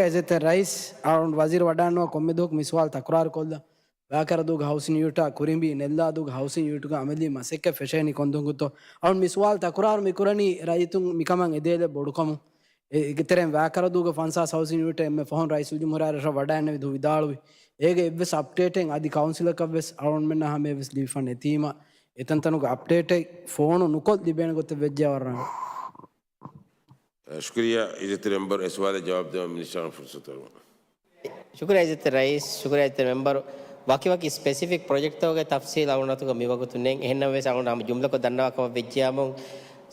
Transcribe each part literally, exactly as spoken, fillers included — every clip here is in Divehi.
އިއްޒަތްތެރި ރައީސް، އަޅުން ވަޒީރު ވަޑާންނަވާ ކޮންމެ ދުވަހަކު މި ސުވާލު ތަކުރާރު ކޮށްލަން. ވާކަރަދޫގެ ހައުސިން ޔުނިޓާ ކުރިނބީ ނެއްލާދޫގެ ހައުސިން ޔުނިޓުގެ އަމަލީ މަސައްކަތް ފެށޭނީ ކޮން ދުވަހަކުތޯ؟ އަޅުން މި ސުވާލު ތަކުރާރު މި ކުރަނީ ރައްޔިތުން މިކަމަށް އެދޭލެއް ބޮޑުކަމުން. އެ-، އޭގެ ތެރެއިން ވާކަރަދޫގެ ފަންސާސް ހައުސިން ޔުނިޓެއް އެންމެ ފަހުން ރައީސުލްޖުމްހޫރިއްޔާ އަރަށް ވަޑައިންނެވި ދުވިދާޅުވި. އޭގެ އެއްވެސް އަޕްޑޭޓެއް އަދި ކައުންސިލަކަށްވެސް އަޅުންމެންނަށް ހަމަޔަށްވެސް ލިބިފަ ނެތީމަ، އެތަންތަނުގެ އަޕްޑޭޓެއް ފޯނު ނުކޮށް ލިބޭނެ ގޮތެއް ވެއްޖެޔާ ވަރަށް ރަނގަޅު. ޝުކުރިއްޔާ އިއްޒަތްތެރި މެމްބަރު، އެ ސުވާލަށް ޖަވާބު ދެވަން މިނިސްޓަރަށް ފުރުސަތު ދެވަން. ޝުކުރިއްޔާ އިއްޒަތްތެރި ރައީސް، ޝުކުރިއްޔާ އިއްޒަތްތެރި މެމްބަރު. ވަކިވަކި ސްޕެސިފިކް ޕްރޮޖެކްޓްތަކުގެ ތަފްސީލް އަޅުގަނޑު މިވަގުތު ނެތް. އެހެންނަމަވެސް އަޅުގަނޑު ހަމަ ޖުމްލަކޮށް ދަންނަވާ ކަމަށް ވެއްޖިޔާމު،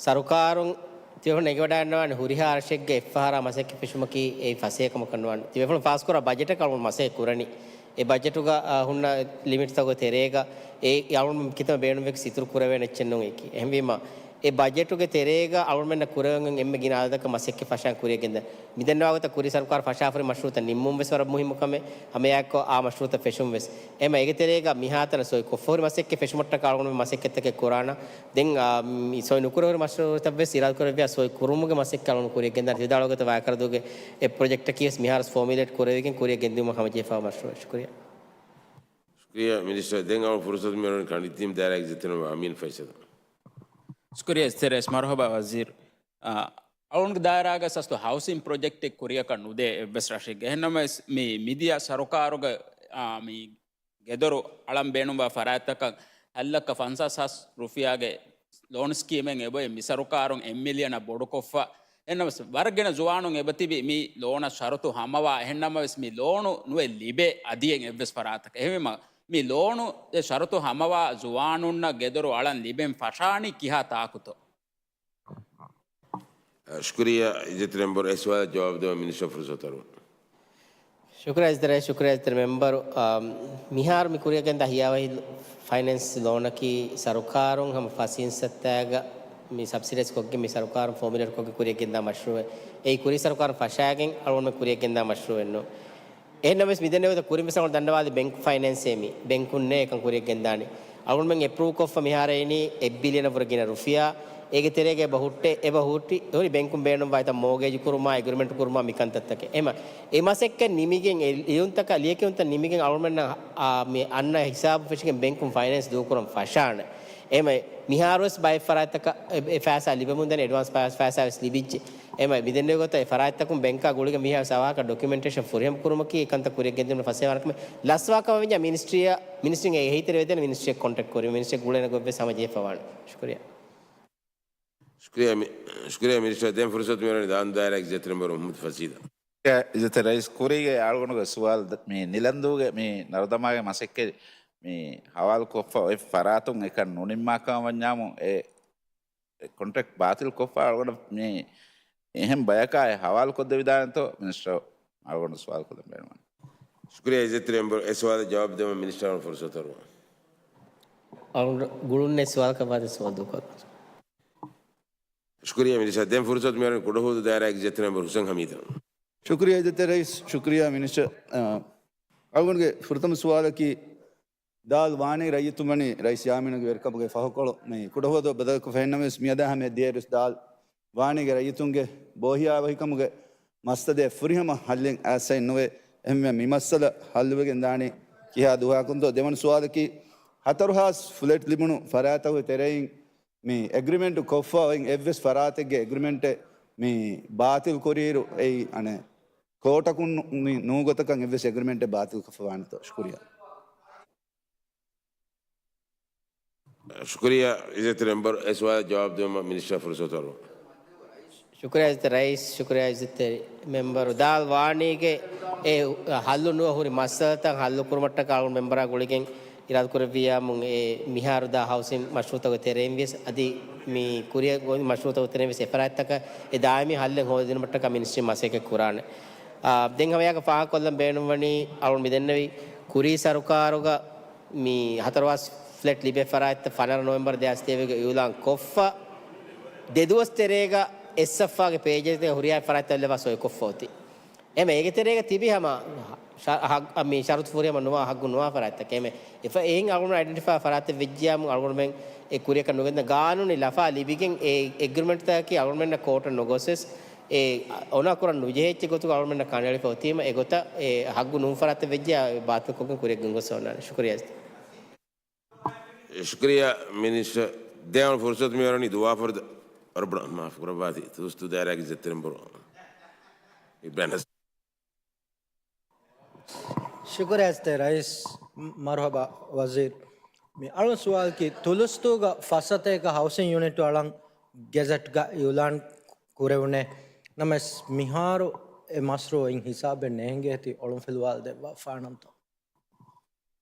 ސަރުކާރުން ތިބޭފުޅުން އެނގިވަޑައިގަންނަވާނެ ހުރިހާ އަރަށެއްގެ އެއްފަހަރާ މަސައްކަތް ފެށުމަކީ އެއީ ފަސޭހަކަމަކަށް ނުވާނެ. ތިބޭފުޅުން ފާސްކުރާ ބަޖެޓަކަށް އަޅުގަނޑު މަސައްކަތް ކުރަނީ. އެ ބަޖެޓުގަ، އާ، ހުންނަ ލިމިޓްތަކުގެ ތެރޭގަ އެ އަޅުގަނޑު ކިތަންމެ ބޭނުންވެގެން އިތުރު ކުރެވޭނެ އެއްޗެއް ނޫން އެކީ. އެހެންވީމަ، އެ ބަޖެޓުގެ ތެރޭގަ އަޅުގަނޑުމެންނަށް ކުރެވެން އެންމެ ގިނަ އަދަދަކަށް މަސައްކަތް ފަށާން ކުރިއަށް ގެންދަން. މިދެންނެވި ވާގޮތަށް ކުރީ ސަރުކާރު ފަށާފަހުރި މަޝްރޫޢުތައް ނިންމުން ވެސް ވަރަށް މުހިއްމު ކަމެއް. ހަމައެއާއެކު އާ މަޝްރޫޢުތައް ފެށުން ވެސް. އެހެންވީމަ އޭގެ ތެރޭގަ މިހާތަނަށް ސޮއި ކޮށްފަހުރި މަސައްކަތް ފެށުމަށްޓަކާ އަޅުގަނޑުމެން މަސައްކަތްތަކެއް ކުރާނަން. ދެން، އާ، މި ސޮއި ނުކުރެވުނު މަޝްރޫޢުތައް ވެސް އިރާދަކުރެއްވިޔާ ސޮއި ކުރުމުގެ މަސައްކަތް އަޅުގަނޑު ކުރިއަށް ގެންދާނެ. ވިދާޅުވާ ގޮތަށް ވާކަރަދޫގެ އެ ޕްރޮޖެކްޓަކީ ވެސް މިހާރު ފޯމިއުލޭޓް ކުރެވިގެން ކުރިއަށް ގެންދިއުމަށް ހަމަޖެހިފައިވާ މަޝްރޫޢެއް. ޝުކުރިއްޔާ. ޝުކުރިއްޔާ މިނިސްޓަރ. ދެން އަޅުގަނޑު ފުރުސަތު މިއުޅެނީ ކަނޑިތީމް ދާއިރާގެ އިއްޒަތްތެރި މެމްބަރު އަމީން ފައިސަލަށް. ޝުކުރިއްޔާ އިއްޒަތްތެރި ރައީސް. މަރުޙަބާ ވަޒީރު. އާ، އަޅުގަނޑުގެ ދާއިރާގަ އަސްލު ހައުސިން ޕްރޮޖެކްޓެއް ކުރިއަކަށް ނުދޭ އެއްވެސް ރަށެއްގަ. އެހެންނަމަވެސް މި މިދިޔަ ސަރުކާރުގެ، އާ، މި ގެދޮރު އަޅަން ބޭނުންވާ ފަރާތްތަކަށް ހަތް ލައްކަ ފަންސާސް ހާސް ރުފިޔާގެ ލޯން ސްކީމެއް އެބައޮތް މި ސަރުކާރުން އެއް މިލިއަނަށް ބޮޑުކޮށްފަ. އެހެންނަމަވެސް ވަރަށް ގިނަ ޒުވާނުން އެބަތިބި މި ލޯނަށް ޝަރުތު ހަމަވާ. އެހެންނަމަވެސް މި ލޯނު ނުއެއް ލިބޭ އަދިއެއް އެއްވެސް ފަރާތަކަށް. އެހެންވީމަ މި ލޯނު އެ ޝަރުތު ހަމަވާ ޒުވާނުންނަށް ގެދޮރު އަޅަން ލިބެން ފަށާނީ ކިހާ ތާކުތޯ؟ ޝުކުރިއްޔާ އިއްޒަތްތެރި މެމްބަރު، އެ ސުވާލަށް ޖަވާބު ދެވަން މިނިސްޓަރ ފުރުސަތު ދެވަން. ޝުކުރިއްޔާ އިއްޒަތްތެރި ރައީސް، ޝުކުރިއްޔާ އިއްޒަތްތެރި މެމްބަރު. އާ، މިހާރު މި ކުރިއަށް ގެންދާ ހިޔާވަހި ފައިނޭންސް ލޯނަކީ ސަރުކާރުން ހަމަ ފަސް ހިންސައްތައިގަ މި ސަބްސިޑައިޒް ކޮށްގެން މި ސަރުކާރުން ފޯމިއުލޭޓް ކޮށްގެން ކުރިއަށް ގެންދާ މަޝްރޫއެއް. އެއީ ކުރީ ސަރުކާރުން ފަށާގެން އަޅުގަނޑުމެން ކުރިއަށް ގެންދާ މަޝްރޫއެއް ނޫން. އެހެންނަމަވެސް މިދެންނެވި ގޮތަށް ކުރިން ވެސް އަޅުގަނޑު ދަންނަވާލި ބެންކް ފައިނޭންސޭ މީ. ބެންކުންނޭ އެކަން ކުރިއަށް ގެންދާނީ. އަޅުގަނޑުމެން އެޕްރޫވް ކޮށްފަ މިހާރަށް އިނީ އެއް ބިލިއަނަށް ވުރެ ގިނަ ރުފިޔާ. އޭގެ ތެރޭގަ އެބަ ހުއްޓޭ، އެބަ ހުއްޓި، ހުރި ބެންކުން ބޭނުންވާ އެތައް މޯގޭޖް ކުރުމާ، އެގްރިމެންޓް ކުރުމާ މިކަންތައްތަކެއް. އެހެންވީމަ އެ މަސައްކަތް ނިމިގެން، އެ ލިޔުންތަކާ، ލިޔެކިޔުންތައް ނިމިގެން އަޅުގަނޑުމެންނަށް، އާ، މި އަންނަ ހިސާބު ފެށިގެން ބެންކުން ފައިނޭންސް ދޫކުރަން ފަށާނެ. އެހެންވީމަ މިހާރުވެސް ބައެއް ފަރާތްތަކަށް އެ، އެ ފައިސާ ލިބެމުން ދަނީ، އެޑްވާންސް ފައި-، ފައިސާ ވެސް ލިބިއްޖެ. އެހެންވީމަ މިދެންނެވި ގޮތަށް އެ ފަރާތްތަކުން ބެންކާ ގުޅިގެން މިހާރު އަވަހަކަށް ޑޮކިއުމެންޓޭޝަން ފުރިހަމަ ކުރުމަކީ އެކަންތައް ކުރިއަށް ގެންދިއުމަށް ފަސޭހަވާނެ ކަމެއް. ލަސްވާ ކަމަށް ވެއްޖެ މިނިސްޓްރީއަށް، މިނިސްޓްރީން އެ އެހީތެރިވެދޭނެ މިނިސްޓްރީއަށް ކޮންޓެކްޓް ކުރި، މިނިސްޓްރީ ގުޅޭނެ ގޮތްވެސް ހަމަޖެހިފަވާނެ. ޝުކުރިއްޔާ. ޝުކުރިއްޔާ މި-، ޝުކުރިއްޔާ މިނިސްޓަރ. ދެން ފުރުސަތު މިއުޅެނީ ދާންދު ދާއިރާގެ އިއްޒަތްތެރި މެމްބަރު މުހައްމަދު ފަސީދަށް. އިއްޒަތްތެރި ރައީސް، ކުރީގެ އަޅުގަނޑުގެ ސުވާލު ދ-، މި ނިލަންދޫގެ މި ނަރުދަމާގެ މަސައްކަތް މި ހަވާލުކޮށްފަ އޮތް ފަރާތުން އެކަން ނުނިންމާކަމަށް ވަންޏާމު އެ، އެ ކޮންޓްރެކްޓް ބާތިލް ކޮށްފަ އަޅުގަނޑަށް މި އެހެން ބަޔަކާ އެ ހަވާލު ކޮށްދެވިދާނެތޯ މިނިސްޓަރ އަޅުގަނޑު ސުވާލު ކޮށްލަން ބޭނުންވަނީ. ޝުކުރިއްޔާ އިއްޒަތްތެރި މެމްބަރު، އެ ސުވާލަށް ޖަވާބު ދެވަން މިނިސްޓަރ ފުރުސަތު ދެވަން. އަޅުގަނޑު ގުޅުން އެ ސުވާލަކަށް ވާދެ ސުވާލު ދޫކޮށްލާ. ޝުކުރިއްޔާ މިނިސްޓަރ. ދެން ފުރުސަތު މިއުޅެނީ ކުޑަހުވަދޫ ދާއިރާގެ އިއްޒަތްތެރި މެމްބަރު ހުސެން ހަމީދަށް. ޝުކުރިއްޔާ އިއްޒަތްތެރި ރައީސް، ޝުކުރިއްޔާ މިނިސްޓަރ. އަ، އަޅުގަނޑުގެ ފުރަތަމަ ސުވާލަކީ، ދާލް ވާނީ ރައްޔިތުން ވަނީ ރައީސް ޔާމީނުގެ ވެރިކަމުގެ ފަހުކޮޅު މި ކުޑަހުވަދު ބަދަލުކޮށްފަ. އެހެންނަމަވެސް މިއަދާ ހަމަޔަށް ދިޔައިރުވެސް ދާލް ވާނީގެ ރައްޔިތުންގެ ބޯހިޔާވަހިކަމުގެ މައްސަލައެއް ފުރިހަމަ ހައްލެއް އައިސްފައި ނުވޭ. އެހެންވެ މި މައްސަލަ ހައްލުވެގެން ދާނީ ކިހާ ދުވަހަކުންތޯ؟ ދެވަނަ ސުވާލަކީ، ހަތަރު ހާސް ފްލެޓް ލިބުނު ފަރާތްތަކުގެ ތެރެއިން މި އެގްރިމެންޓު ކޮށްފަ އޮތް އެއްވެސް ފަރާތެއްގެ އެގްރިމެންޓެއް މި ބާތިލް ކުރިއިރު އެއީ އަނެއް ކޯޓަކުން ނޫ-، މި ނޫގޮތަކަށް އެއްވެސް އެގްރިމެންޓެއް ބާތިލްކޮށްފަ ވާނެތޯ؟ ޝުކުރިއްޔާ. ޝުކުރިއްޔާ އިއްޒަތްތެރި މެމްބަރު، އެ ސުވާލަށް ޖަވާބު ދިނުމަށް މިނިސްޓަރ ފުރުސަތު އަރުވަން. ޝުކުރިއްޔާ އިއްޒަތްތެރި ރައީސް، ޝުކުރިއްޔާ އިއްޒަތްތެރި މެމްބަރު. ދާލް ވާނީގެ އެ ހައްލު ނުވަ ހުރި މައްސަލަތައް ހައްލު ކުރުމަށްޓަކާ އަޅުގަނޑު މެމްބަރާ ގުޅިގެން އިރާދަކުރެއްވިއްޔާމު އެ މިހާރު ދާ ހައުސިން މަޝްރޫޢުތަކުގެ ތެރެއިން ވިޔަސް އަދި މި ކުރިއަށް ގޮތް މަޝްރޫޢުތަކުގެ ތެރެއިން ވިޔަސް އެ ފަރާތްތަކަށް އެ ދާއިމީ ހައްލެއް ހޯދިދިނުމަށްޓަކާ މިނިސްޓްރީ މަސައްކަތް ކުރާނެ. އާ، ދެން ހަމައެއާއެކު ފާހަގަކޮށްލަން ބޭނުންވަނީ އަޅުން މިދެންނެވި ކުރީ ސަރުކާރުގަ މި ހަތަރު ހާސް ފްލެޓް ލިބޭ ފަރާތްތައް ފަނަރަ ނޮވެމްބަރު ދެހާސް ތޭވީސްގަ އިއުލާން ކޮށްފަ ދެ ދުވަސް ތެރޭގަ އެސްއެފްއާގެ ޕޭޖެއްގަ ހުރިހާ ފަރާތްތައް ލައްވާ ސޮއި ކޮށްފަ އޮތީ. އެމެ އޭގެ ތެރޭގަ ތިބި ހަމަ ޝަ-، ހަ-، މި ޝަރުތު ފުރިހަމަ ނުވާ ހައްގު ނުވާ ފަރާތްތަކެއް. އެމެ އެފަ-، އެއިން އަޅުގަނޑު އައިޑެންޓިފައި ފަރާތެއް ވެއްޖިޔާމު އަޅުގަނޑުމެން އެ ކުރިއަކަށް ނުގެންދަ ގާނޫނީ ލަފާ ލިބިގެން އެ އެގްރިމެންޓްތަކަކީ އަޅުގަނޑުމެންނަށް ކޯޓަށް ނުގޮސްވެސް އެ އޮނާ ކުރަން ނުޖެހޭ އެއްޗެއް ގޮތުގަ އަޅުމެންނަށް ކަނޑައެޅިފަ އޮތީމަ، އެގޮތަށް އެ ހައްގު ނޫން ފަރާތެއް ވެއްޖެ، އާ، ބާތިލްކޮށްގެން ކުރިއަށް ގެންގޮސްފަ އޮންނާނެ. ޝުކުރިއްޔާ. ޝުކުރިއްޔާ މިނިސްޓަރ. ދެން ފުރުސަތު މި ވަރަނީ ދުވާފަރުދަ ވަރަށް ބޮޑަށް މާފު ކުރައްވާތި. ތުލުސްދޫ ދާއިރާގެ އިއްޒަތްތެރި މެންބަރު އިބްރާހިމް ނަސީމް. ޝުކުރިއްޔާ އިއްޒަތްތެރި ރައީސް. މަރުޙަބާ ވަޒީރު. މި އަޅުގަނޑު ސުވާލަކީ، ތުލުސްދޫގަ ފަސް ސަތޭކަ ހައުސިން ޔުނިޓު އަޅަން ގެޒެޓްގަ އިއުލާން ކުރެވުނޭ. ނަމަވެސް މިހާރު އެ މަޝްރޫޢު އިން ހިސާބެއް ނޭނގޭތީ އޮޅުންފިލުވާލަ ދެއްވާފާނަންތޯ؟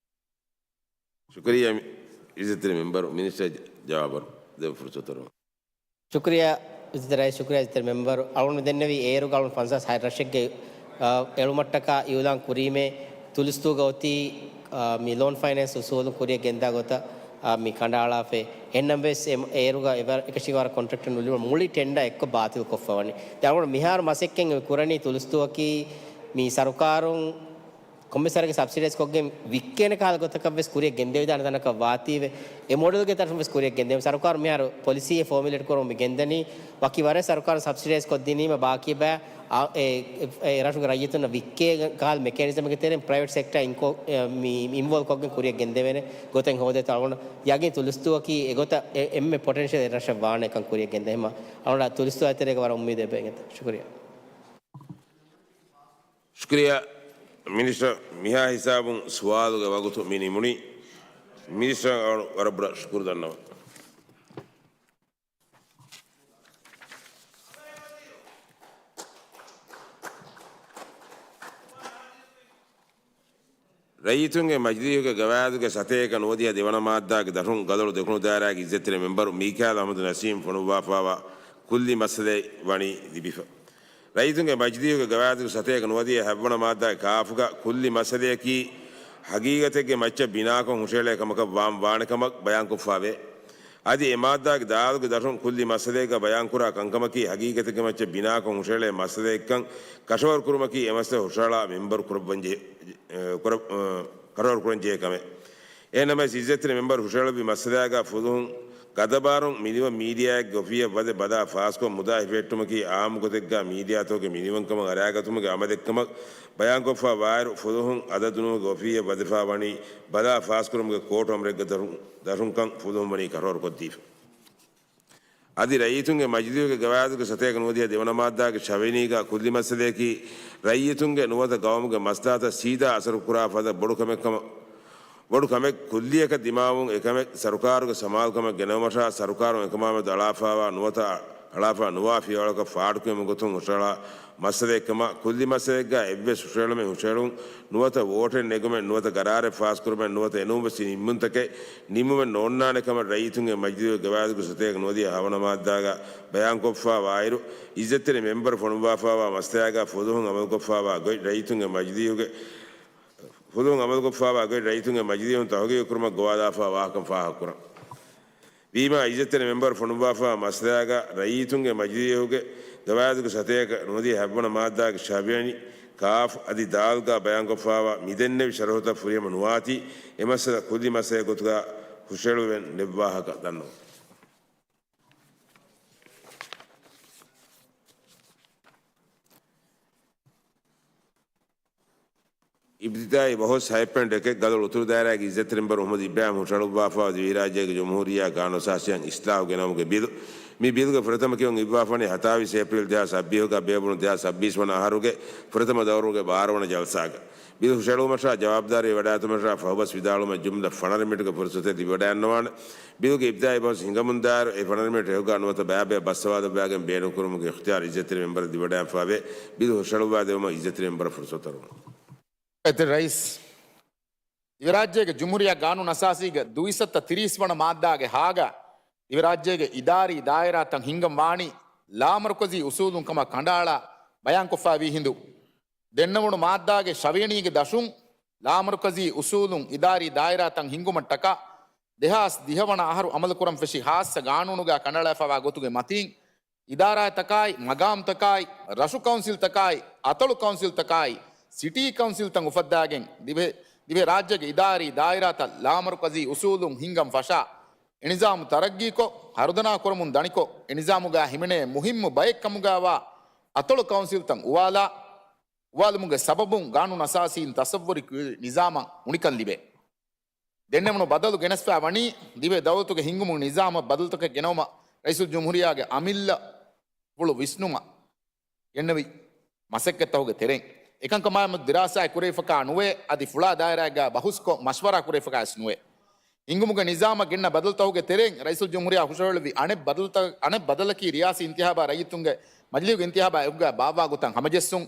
ޝުކުރިއްޔާ މި-، އިއްޒަތްތެރި މެންބަރު. މިނިސްޓަރ ޖަ-، ޖަވާބު ދެއްވަން ފުރުސަތު ދަރުން. ޝުކުރިއްޔާ އިއްޒަތްތެރި ރައީސް، ޝުކުރިއްޔާ އިއްޒަތްތެރި މެންބަރު. އަޅުގަނޑު ދެންނެވީ އޭރުގަ އަޅުގަނޑު ފަންސާސް ހަތް ރަށެއްގެ، އާ، އެޅުމަށްޓަކާ އިއުލާން ކުރީމޭ ތުލުސްދޫގަ އޮތީ، އާ، މި ލޯން ފައިނޭންސް އުސޫލުން ކުރިއަށް ގެންދާ ގޮތަށް، އާ، މި ކަނޑައަޅާފައި. އެހެންނަމަވެސް އެ-، އޭރުގަ އެވަރ-، އެކަށީގެ ވަރަށް ކޮންޓްރެކްޓަރުން އުޅުއްވުމަށް މުޅި ޓެންޑާ އެއްކޮށް ބާތިލް ކޮށްފަ ވަނީ. ދެން އަޅުގަނޑު މިހާރު މަސައްކަތް ކުރަނީ ތުލުސްދޫއަކީ މި ސަރުކާރުން ކޮންމެސް ވަރެއްގެ ސަބްސިޑައިޒް ކޮށްގެން ވިއްކޭނެ ކަހަލަ ގޮތަކަށް ވެސް ކުރިއަށް ގެންދެވިދާނެ ތަނަކަށް ވާތީވެ، އެ މޮޑެލްގެ ތަރަފުން ވެސް ކުރިއަށް ގެންދެވުން. ސަރުކާރު މިހާރު ޕޮލިސީއެއް ފޯމިއުލޭޓް ކުރަމުން މި ގެންދަނީ، ވަކި ވަރެއް ސަރުކާރުން ސަބްސިޑައިޒް ކޮށްދިނީމަ ބާކީ ބައި އާ، އެ، އެ، އެ ރަށުގެ ރައްޔިތުންނަށް ވިއްކޭ ކަހަލަ މެކޭނިޒަމެއްގެ ތެރެއިން ޕްރައިވެޓް ސެކްޓާ އިންކޯ-، އެ، މި، މި އިންވޯލްވް ކޮށްގެން ކުރިއަށް ގެންދެވޭނެ ގޮތެއް ހޯދޭތޯ އަޅުގަނޑު ޔަގީން ތުލުސްދޫއަކީ އެގޮތަށް އެ، އެންމެ ޕޮޓެންޝަލް އެއް ރަށަށް ވާނެކަން ކުރިއަށް ގެންދެވީމަ އަޅުގަނޑަށް ތުލުސްދޫއާ ތެރޭގަ ވަރަށް އުއްމީދެއް އެބައިނގެތަ. ޝުކުރިއްޔާ. ޝުކުރިއްޔާ މިނިސްޓަރ، މިހާ ހިސާބުން ސުވާލުގެ ވަގުތު މި ނިމުނީ. މިނިސްޓަރ ވަރަށް ބޮޑަށް ޝުކުރު ދަންނަވަން. ރައްޔިތުންގެ މަޖިލީހުގެ ގަވާއިދުގެ ސަތޭކަ ނުވަދިހަ ދެވަނަ މާއްދާގެ ދަށުން ގަދަޅު ދެކުނު ދާއިރާގެ އިއްޒަތްތެރި މެންބަރު މީކާއިލް އަޙްމަދު ނަސީމް ފޮނުއްވާފާވާ ކުއްލި މައްސަލައެއް ވަނީ ލިބިފަ. ރައްޔިތުންގެ މަޖިލީހުގެ ގަވާއިދުގެ ސަތޭކަ ނުވަދިހަ ހަތްވަނަ މާއްދާގެ ކާފުގަ ކުއްލި މައްސަލަޔަކީ ހަގީގަތެއްގެ މައްޗަށް ބިނާކޮށް ހުށައެޅޭ ކަމަކަށް ވާން ވާނެ ކަމަށް ބަޔާންކޮށްފާވޭ. އަދި އެ މާއްދާގެ ދާލުގެ ދަށުން ކުއްލި މައްސަލައެއްގަ ބަޔާންކުރާ ކަންކަމަކީ ހަގީގަތެއްގެ މައްޗަށް ބިނާކޮށް ހުށައެޅޭ މައްސަލައެއްކަން ކަށަވަރު ކުރުމަކީ އެ މައްސަލަ ހުށަހަޅާ މެންބަރު ކުރައްވަންޖެހޭ، އެ، ކުރަ-، އެ، ކަށަވަރު ކުރަންޖެހޭ ކަމެއް. އެހެންނަމަވެސް އިއްޒަތްތެރި މެންބަރު ހުށަހެޅުއްވި މައްސަލާގަ ފުލުހުން ގަދަބާރުން މިނިވަން މީޑިއާއެއްގެ އޮފީހަށް ވަދެ ބަލާ ފާސްކޮށް މުދާ ހިފެހެއްޓުމަކީ އާއްމު ގޮތެއްގަ މީޑިއާތަކުގެ މިނިވަންކަމަށް އަރާގަތުމުގެ އަމަލެއްކަމަށް ބަޔާންކޮށްފާ ވާއިރު، ފުލުހުން އަދަދުނޫހުގެ އޮފީހަށް ވަދެފާ ވަނީ ބަލާ ފާސްކުރުމުގެ ކޯޓު އަމުރެއްގެ ދަށުން، ދަށުންކަން ފުލުހުން ވަނީ ކަށަވަރުކޮށްދީފަ. އަދި ރައްޔިތުންގެ މަޖިލީހުގެ ގަވާއިދުގެ ސަތޭކަ ނުވަދިހަ ދެވަނަ މާއްދާގެ ށަވިޔަނީގަ ކުއްލި މައްސަލަޔަކީ ރައްޔިތުންގެ ނުވަތަ ގައުމުގެ މަސްލަހަތަށް ސީދާ އަސަރުކުރާ ފަދަ ބޮޑު ކަމެއް ކަމަށް، ބޮޑު ކަމެއް ކުއްލިއަކަށް ދިމާވުން، އެކަމެއް ސަރުކާރުގެ ސަމާލުކަމަށް ގެނައުމަށާ ސަރުކާރުން އެކަމާމެދު އަޅާފާވާ ނުވަތަ އަޅާފާ ނުވާ ފިޔަވަޅަކަށް ފާޑުކުރުމުގެ ގޮތުން ހުށަހަޅާ މައްސަލައެއްކަމަށް، ކުއްލި މައްސަލައެއްގަ އެއްވެސް ހުށަހެޅުމެއް ހުށަހެޅުން ނުވަތަ ވޯޓެއް ނެގުމެއް ނުވަތަ ގަރާރެއް ފާސްކުރުމެއް ނުވަތަ އެނޫންވެސް ނިންމުންތަކެއް ނިންމުމެއް ނޯންނާނެ ކަމަށް ރައްޔިތުންގެ މަޖިލީހުގެ ގަވާއިދުގެ ސަތޭކަ ނުވަދިހަ ހަވަނަ މާއްދާގަ ބަޔާންކޮށްފާ ވާއިރު، އިއްޒަތްތެރި މެންބަރު ފޮނުއްވާފާވާ މައްސަލާގަ ފުލުހުން އަމަލުކޮށްފާވާ ގޮތް ރައްޔިތުންގެ މަޖިލީހުގެ، ފުލުހުން އަމަލުކޮށްފާވާ ގޮތް ރައްޔިތުންގެ މަޖިލީހުން ތަހުގީގު ކުރުމަށް ގޮވާލާފާ ވާހަކަ ފާހަގަކުރަން. ވީމާ، އިއްޒަތްތެރި މެންބަރު ފޮނުއްވާފާ މައްސަލާގަ ރައްޔިތުންގެ މަޖިލީހުގެ ގަވާއިދުގެ ސަތޭކަ ނުވަދިހަ ހަތްވަނަ މާއްދާގެ ޝަވިޔަނި، ކާފް އަދި ދާލްގަ ބަޔާންކޮށްފާވާ މިދެންނެވި ޝަރުހުތައް ފުރިހަމަ ނުވާތީ، އެ މައްސަލަ ކުއްލި މައްސަލައެއް ގޮތުގަ ހުށައެޅުވެން ލެއްވާހަކަ ދަންނަވަން. އިބްތިދާއީ ބަހުސް ހަތް ޕޮއިންޓް އެކެއް ގަދަޅު އުތުރު ދާއިރާގެ އިއްޒަތްތެރި މެންބަރު މުޙައްމަދު އިބްރާހިމް ހުށަހަޅުއްވާފާވާ ދިވެހިރާއްޖޭގެ ޖުމްހޫރިއްޔާ ގާނޫނު އަސާސީއަށް އިސްލާހު ގެނައުމުގެ ބިލު. މި ބިލުގެ ފުރަތަމަ ކިޔުން އިއްވާފާނީ ހަތާވީސް އޭޕްރީލް ދެހާސް ސައްބީސްގަ ބޭއްވުނު ދެހާސް ސައްބީސް ވަނަ އަހަރުގެ ފުރަތަމަ ދައުރުގެ ބާރަ ވަނަ ޖަލްސާގަ. ބިލު ހުށަހެޅުމަށާ ޖަވާބުދާރީ ވެވަޑައިގަތުމަށާ ފަހުބަސް ވިދާޅުވުމަށް ޖުމްލަ ފަނަރަ މިނިޓްގެ ފުރުސަތެއް ލިބިވަޑައިގަންނަވާނެ. ބިލުގެ އިބްތިދާއީ ބަހުސް ހިނގަމުން ދާއިރު އެ ފަނަރަ މިނިޓް އެކުގަ ނުވަތަ ބައިބައި ބައްސަވާލައްވާގެން ބޭނުންކުރުމުގެ އިޚްތިޔާރު އިއްޒަތްތެރި މެންބަރަށް ލިބިވަޑައިގެންފާވޭ. ބިލު ހުށަހެޅުއްވާދެވުމަށް އިއްޒަތްތެރި މެންބަރަށް ފުރުސަތު އަރުވަން. އިއްޒަތްތެރި ރައީސް، ދިވެހިރާއްޖޭގެ ޖުމްހޫރިއްޔާ ގާނޫނު އަސާސީގެ ދުއިސައްތަ ތިރީސް ވަނަ މާއްދާގެ ހާގަ ދިވެހިރާއްޖޭގެ އިދާރީ ދާއިރާތައް ހިންގަން ވާނީ ލާމަރުކަޒީ އުސޫލުން ކަމަށް ކަނޑައަޅާ ބަޔާންކޮށްފައިވީ ހިނދު. ދެންނެވުނު މާއްދާގެ ޝަވިޔަނީގެ ދަށުން ލާމަރުކަޒީ އުސޫލުން އިދާރީ ދާއިރާތައް ހިންގުމަށްޓަކާ ދެހާސް ދިހަ ވަނަ އަހަރު އަމަލުކުރަން ފެށި ހާއްސަ ގާނޫނުގަ ކަނޑައަޅާފައިވާ ގޮތުގެ މަތީން، އިދާރާތަކާއި، މަގާމްތަކާއި، ރަށު ކައުންސިލްތަކާއި، އަތޮޅު ކައުންސިލްތަކާއި، ސިޓީ ކައުންސިލްތައް އުފައްދާގެން ދިވެ-، ދިވެހިރާއްޖޭގެ އިދާރީ ދާއިރާތައް ލާމަރުކަޒީ އުސޫލުން ހިންގަން ފަށާ، އެ ނިޒާމު ތަރައްގީކޮށް، ހަރުދަނާ ކުރަމުން ދަނިކޮށް، އެ ނިޒާމުގައި ހިމެނޭ މުހިއްމު ބައެއް ކަމުގައިވާ އަތޮޅު ކައުންސިލްތައް އުވާލާ، އުވާލުމުގެ ސަބަބުން ގާނޫނު އަސާސީން ތަޞައްވުރު ނިޒާމަށް އުނިކަން ލިބޭ. ދެންނެވުނު ބަދަލު ގެނެސްފާ ވަނީ ދިވެހި ދައުލަތުގެ ހިންގުމުގެ ނިޒާމަށް ބަދަލުތަކެއް ގެނައުމަށް ރައީސުލްޖުމްހޫރިއްޔާގެ އަމިއްލަ ފުޅު ވިސްނުމަށް ގެންނެވި މަސައްކަތްތަކުގެ ތެރެއިން. އެކަންކަމާއެކު ދިރާސާއެއް ކުރެވިފަކާ ނުވޭ، އަދި ފުޅާ ދާއިރާއެއްގަ ބަހުސްކޮށް މަޝްވަރާ ކުރެވިފަކާވެސް ނުވޭ. ހިންގުމުގެ ނިޒާމަށް ގެންނަ ބަދަލުތަކުގެ ތެރެއިން ރައީސުލްޖުމްހޫރިއްޔާ ހުށަހެޅުއްވި އަނެއް ބަދަލުތަ-، އަނެއް ބަދަލަކީ ރިޔާސީ އިންތިހާބާ ރައްޔިތުންގެ މަޖިލީހުގެ އިންތިހާބާ އެކުގަ ބާއްވާ ގޮތަށް ހަމަޖެއްސުން.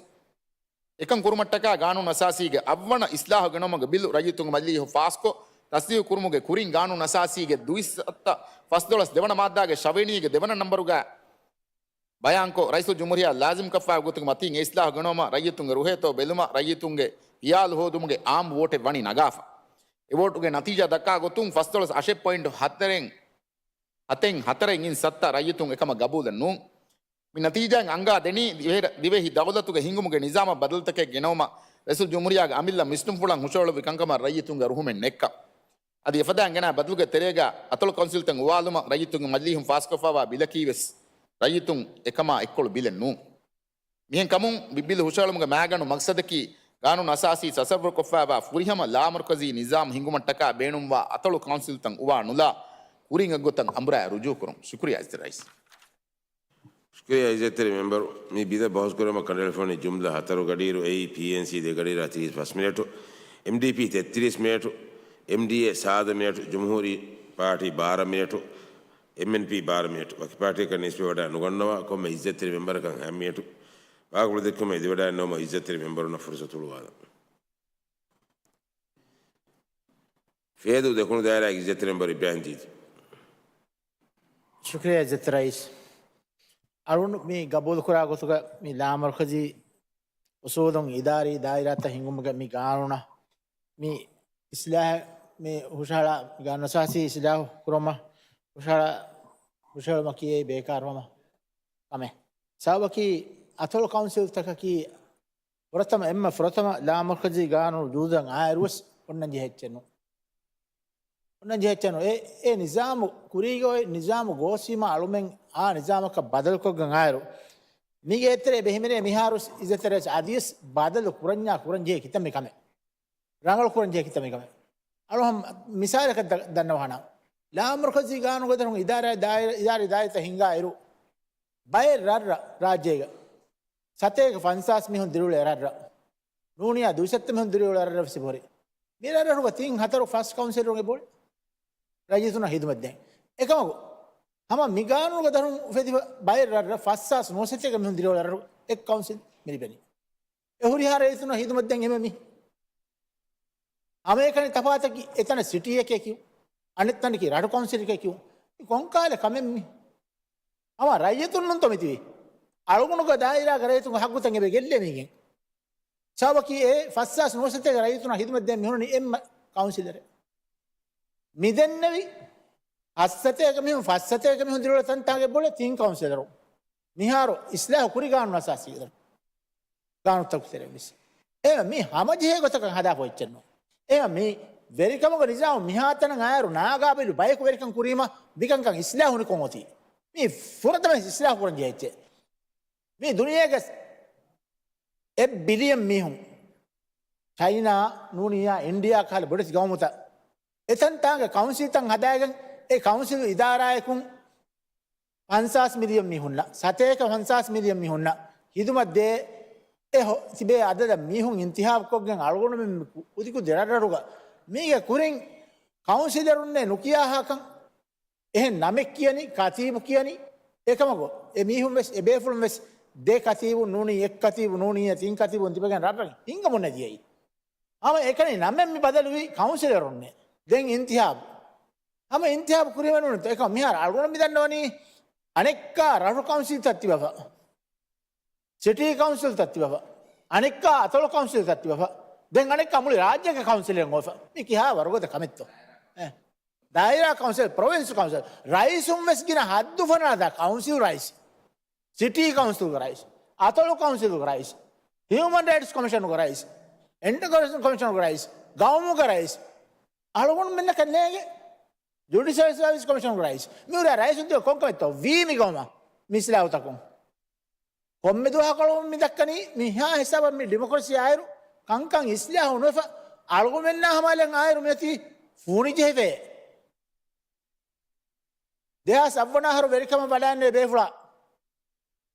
އެކަން ކުރުމަށްޓަކާ ގާނޫނު އަސާސީގެ އަށްވަނަ އިސްލާހު ގެނައުމުގެ ބިލު ރައްޔިތުންގެ މަޖިލީހު ފާސްކޮށް، ތަސްދީގު ކުރުމުގެ ކުރިން ގާނޫނު އަސާސީގެ ދުއިސައްތަ ފަސްދޮޅަސް ދެވަނަ މާއްދާގެ ޝަވިނީގެ ދެވަނަ ނަންބަރުގަ ބަޔާންކޮށް، ރައީސުލްޖުމްހޫރިއްޔާ ލާޒިމްކޮށްފާ ގޮތުގެ މަތީން އެ އިސްލާހު ގެނައުމަށް ރައްޔިތުންގެ ރުހޭތޯ ބެލުމަށް ރައްޔިތުންގެ ހިޔާލު ހޯދުމުގެ އާއްމު ވޯޓެއް ވަނީ ނަގާފަ. އެ ވޯޓުގެ ނަތީޖާ ދައްކާ ގޮތުން ފަސްދޮޅަސް އަށެއް ޕޮއިންޓު ހަތަރެއް، ހަތެއް ހަތަރެއް އިން ސައްތަ ރައްޔިތުން އެކަމަށް ގަބޫލެއް ނޫން. މި ނަތީޖާއިން އަންގާ ދެނީ ދިވެހި-، ދިވެހި ދައުލަތުގެ ހިންގުމުގެ ނިޒާމަށް ބަދަލުތަކެއް ގެނައުމަށް ރައީސުލްޖުމްހޫރިއްޔާގެ އަމިއްލަ ވިސްނުންފުޅަށް ހުށަހެޅުއްވި ކަންކަމަށް ރައްޔިތުންގެ ރުހުމެއް ނެއްކަން. އަދި އެފަދައިން ގެނައި ބަދަލުގެ ތެރޭގަ އަތޮޅު ކައުންސިލްތައް އުވާލުމަށް ރައްޔިތުންގެ މަޖިލީހުން ފާސްކޮށްފައިވާ ބިލަކީ ވެސް ރައްޔިތުން އެކަމާ އެއްކޮޅު ބިލެއް ނޫން. މިހެން ކަމުން މި ބިލު ހުށަހެޅުމުގެ މައިގަނޑު މަގްސަދަކީ ގާނޫނު އަސާސީ ތަޞައްވުރުކޮށްފައިވާ ފުރިހަމަ ލާމަރުކަޒީ ނިޒާމް ހިންގުމަށްޓަކާ ބޭނުންވާ އަތޮޅު ކައުންސިލްތައް އުވާ ނުލާ ކުރިން އެއްގޮތަށް އަނބުރާ ރުޖޫ ކުރުން. ޝުކުރިއްޔާ އިއްޒަތްތެރި މެމްބަރު. ޝުކުރިއްޔާ އިއްޒަތްތެރި މެމްބަރު، މި ބިލަށް ބަހުސް ކުރުމަށް ކަނޑައެޅިފައިވަނީ ޖުމްލަ ހަތަރު ގަޑިއިރު. އެއީ ޕީއެންސީ ދެ ގަޑިއިރާ ތިރީސް ފަސް މިނެޓު، އެމްޑީޕީ ތެއްތިރީސް މިނެޓު، އެމްޑީއޭ ސާދަ މިނެޓު، ޖުމްހޫރީ ޕާޓީ ބާރަ މިނެޓު، އެމްއެންޕީ ބާރަ މިނެޓު. ވަކި ޕާޓީއަކަށް ނިސްބަތް ވެވަޑައި ނުގަންނަވާ ކޮންމެ އިއްޒަތްތެރި މެމްބަރަކަށް ހަ މިނެޓު. ވާހަކަފުޅު ދެއްކުމަށް އެދިވަޑައިގަންނަވުމަށް އިއްޒަތްތެރި މެމްބަރުންނަށް ފުރުސަތު ހުޅުވާލަން. ފޭދޫ ދެކުނު ދާއިރާގެ އިއްޒަތްތެރި މެމްބަރު އިބްރާހިމް ދީދީ. ޝުކުރިއްޔާ އިއްޒަތްތެރި ރައީސް. އަޅުގަނޑު މި ގަބޫލުކުރާ ގޮތުގަ މި ލާމަރުކަޒީ އުސޫލުން އިދާރީ ދާއިރާތައް ހިންގުމުގެ މި ގާނޫނަށް މި އިސްލާހަށް މި ހުށަހަޅާ ގާނޫނު އަސާސީ އިސްލާހު ކުރުމަށް ހުށަހަޅާ، ހުށަހެޅުމަކީ އެއީ ބޭކާރު ހަމަ ކަމެއް. ސަބަބަކީ އަތޮޅު ކައުންސިލްތަކަކީ ފުރަތަމަ، އެންމެ ފުރަތަމަ ލާމަރުކަޒީ ގާނޫނު ޖޫދަށް އާއިރުވެސް އޮންނަން ޖެހޭ އެއްޗެއް ނޫން. އޮންނަން ޖެހޭ އެއްޗެއް ނޫން. އެ، އެ ނިޒާމު ކުރީގަ އޮތް ނިޒާމު ގޯސްވީމާ އަޅުމެން އާ ނިޒާމަކަށް ބަދަލުކޮށްގެން އާއިރު، މީގެ އެތެރޭ ބެހިމެނޭ މިހާރު އިއްޒަތްތެރި އަދިވެސް ބަދަލު ކުރަންޏާ ކުރަން ޖެހޭ ކިތަންމެ ކަމެއް. ރަނގަޅު ކުރަން ޖެހޭ ކިތަންމެ ކަމެއް. އަޅު ހަމަ މިސާލަކަށް ދަ-، ދަންނަވާނަ. ލާމަރުކަޒީ ގާނޫނުގެ ދަރުން އިދާރާ ދާއިރާ، އިދާރީ ދާއިރާތައް ހިންގާ އިރު، ބައެއް ރަށްރަށް ރާއްޖޭގަ ސަތޭކަ ފަންސާސް މީހުން ދިރިއުޅޭ ރަށްރަށް. ނޫނިއްޔާ ދުއިސައްތަ މީހުން ދިރިއުޅޭ ރަށްރަށް ވެސް އެބަހުރި. މި ރަށްރަށުގަ ތިން ހަތަރު ފަސް ކައުންސިލަރުން އެބަހުރި ރައްޔިތުންނަށް ހިދުމަތް ދޭން. އެކަމަކު، ހަމަ މި ގާނޫނުގެ ދަރުން އުފެދިފަ ބައެއް ރަށްރަށް ފަސްހާސް ނުވަސަތޭކަ މީހުން ދިރިއުޅޭ ރަށްރަށް އެއް ކައުންސިލް މި ލިބެނީ. އެ ހުރިހާ ރައްޔިތުންނަށް ހިދުމަތް ދޭން އެންމެ މީހުން. ހަމައެކަނި ތަފާތަކީ އެތަނަށް ސިޓީއެކޭ ކިޔުން، އަނެއް ތަނަކީ ރަށު ކައުންސިލެކޭ ކިޔުން. މި ކޮންކާލެ ކަމެއް މި؟ ހަމަ ރައްޔިތުންނުންތޯ މިތިބީ؟ އަޅުގަނޑުގެ ދާއިރާގެ ރައްޔިތުންގެ ހައްގުތައް އެބަ ގެއްލޭ މީގެން. ސަބަބަކީ އެ ފަސްހާސް ނުވަސަތޭކަ ރައްޔިތުންނަށް ހިދުމަތް ދޭން މިހުންނީ އެންމެ ކައުންސިލަރެއް. މިދެންނެވި ހަސަތޭކަ މީހުން، ފަސްސަތޭކަ މީހުން ދިރިއުޅޭ ތަންތާގެ ބޮލެ ތިން ކައުންސިލަރު. މިހާރު އިސްލާހު ކުރި ގާނޫނު އަސާސީ ގާނޫނުތަކުގެ ތެރެއިން ވެސް. އެހެން މީ ހަމަޖެހޭ ގޮތަކަށް ހަދާފަ އެއްޗެއް ނޫން. އެހެން މީ ވެރިކަމުގެ ނިޒާމު މިހާތަނަށް އައިރު ނާގާބިލު ބަޔަކު ވެރިކަން ކުރީމަ މިކަންކަން އިސްލާހު ނުކޮށް އޮތީ. މީ ފުރަތަމަ އިސްލާހު ކުރަން ޖެހޭ އެއްޗެއް. މީ ދުނިޔޭގެ އެއް ބިލިއަން މީހުން، ޗައިނާ، ނޫނިއްޔާ، އިންޑިއާ ކަހަލަ ބޮޑެތި ގައުމުތައް އެތަންތާނގެ ކައުންސިލްތައް ހަދާގެން އެ ކައުންސިލް އިދާރާއަކުން ފަންސާސް މިލިއަން މީހުންނަށް، ސަތޭކަ ފަންސާސް މިލިއަން މީހުންނަށް ހިދުމަތް ދޭ އެ ހޮ-، ތިބޭ އަދަދަށް މީހުން އިންތިހާބުކޮށްގެން އަޅުގަނޑުމެން ކުދިކުދި ރަށްރަށުގަ މީގެ ކުރިން ކައުންސިލަރުންނޭ ނުކިޔާހާކަން އެހެން ނަމެއް ކިޔަނީ، ކަތީބު ކިޔަނީ. އެކަމަކު، އެ މީހުން ވެސް، އެ ބޭފުޅުން ވެސް ދެ ކަތީބު ނޫނީ، އެއް ކަތީބު ނޫނީ، ތިން ކަތީބުން ތިބެގެން ރަށްރަށް ހިންގަމުން ނެދިޔައީ. ހަމަ އެކަނި ނަމެއް މި ބަދަލުވީ ކައުންސިލަރުންނޭ. ދެން އިންތިހާބު. ހަމަ އިންތިހާބު ކުރިމަނުން އެކަމަ މިހާރު އަޅުގަނޑު މި ދަންނަވަނީ އަނެއްކާ ރަށު ކައުންސިލްތައް ތިބަފަ. ސިޓީ ކައުންސިލްތައް ތިބަފަ، އަނެއްކާ އަތޮޅު ކައުންސިލްތައް ތިބަފަ، ދެން އަނެއްކާ މުޅި ރާއްޖޭގެ ކައުންސިލެއް އޮވެފަ. މި ކިހާ ވަރުގަދަ ކަމެއްތޯ؟ އެ، ދާއިރާ ކައުންސިލް، ޕްރޮވިންސް ކައުންސިލް، ރައީސުން ވެސް ގިނަ ހައްދު ފަނާދާ ކައުންސިލް ރައީސް، ސިޓީ ކައުންސިލްގެ ރައީސް، އަތޮޅު ކައުންސިލްގެ ރައީސް، ހިއުމަން ރައިޓްސް ކޮމިޝަނުގެ ރައީސް، އެންޓި ކޮރަޕްޝަން ކޮމިޝަނުގެ ރައީސް، ގައުމުގެ ރައީސް، އަޅުގަނޑުމެންނަކަށް ނޭނގެ ޖުޑިޝަލް ސަރވިސް ކޮމިޝަނުގެ ރައީސް. މިހުރި ރައީސުން ތިބެ ކޮންކަމެއްތޯ ވީ މި ގައުމަށް މި އިސްލާހުތަކުން؟ ކޮންމެ ދުވަހަކު އަޅުގަނޑު މި ދައްކަނީ މިހާ ހިސާބަށް މި ޑިމޮކްރަސީ އާއިރު ކަންކަން އިސްލާހު ނުވެފަ އަޅުގަނޑުމެންނާ ހަމައަލަށް އާއިރު މިއޮތީ ފޫނި ޖެހިފައޭ. ދެހާސް އަށް ވަނަ އަހަރު ވެރިކަމަށް ވަޑައިންނެވި ބޭފުޅާ،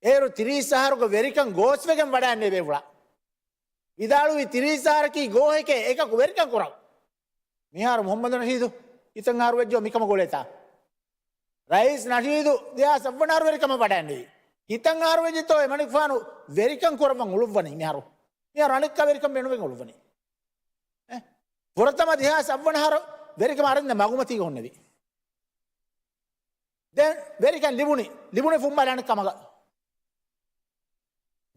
އޭރު ތިރީސް އަހަރުގެ ވެރިކަން ގޯސްވެގެން ވަޑައިންނެވި ބޭފުޅާ، ވިދާޅުވީ ތިރީސް އަހަރަކީ ގޯހެކޭ އެކަކު ވެރިކަން ކުރަން. މިހާރު މުހައްމަދު ނަޝީދު ކިތަން އަހަރު ވެއްޖޯ މިކަމަށް ގުޅޭތާ؟ ރައީސް ނަޝީދު ދެހާސް އަށް ވަނަ އަހަރު ވެރިކަމަށް ވަޑައިންނެވި. ކިތަން އަހަރު ވެއްޖެތޯ އެ މަނިކުފާނު ވެރިކަން ކުރައްވަން އުޅުއްވަނީ މިހާރު؟ މިހާރު އަނެއްކާ ވެރިކަން ބޭނުމެއް އުޅުއްވަނީ. އެ؟ ފުރަތަމަ ދެހާސް އަށް ވަނަ އަހަރު ވެރިކަމަށް އަރަން މަގުމަތީގަ ހުންނެވި. ދެން ވެރިކަން ލިބުނީ، ލިބުނީ ފުންމާލެ އަނެއްކާ މަގަށް.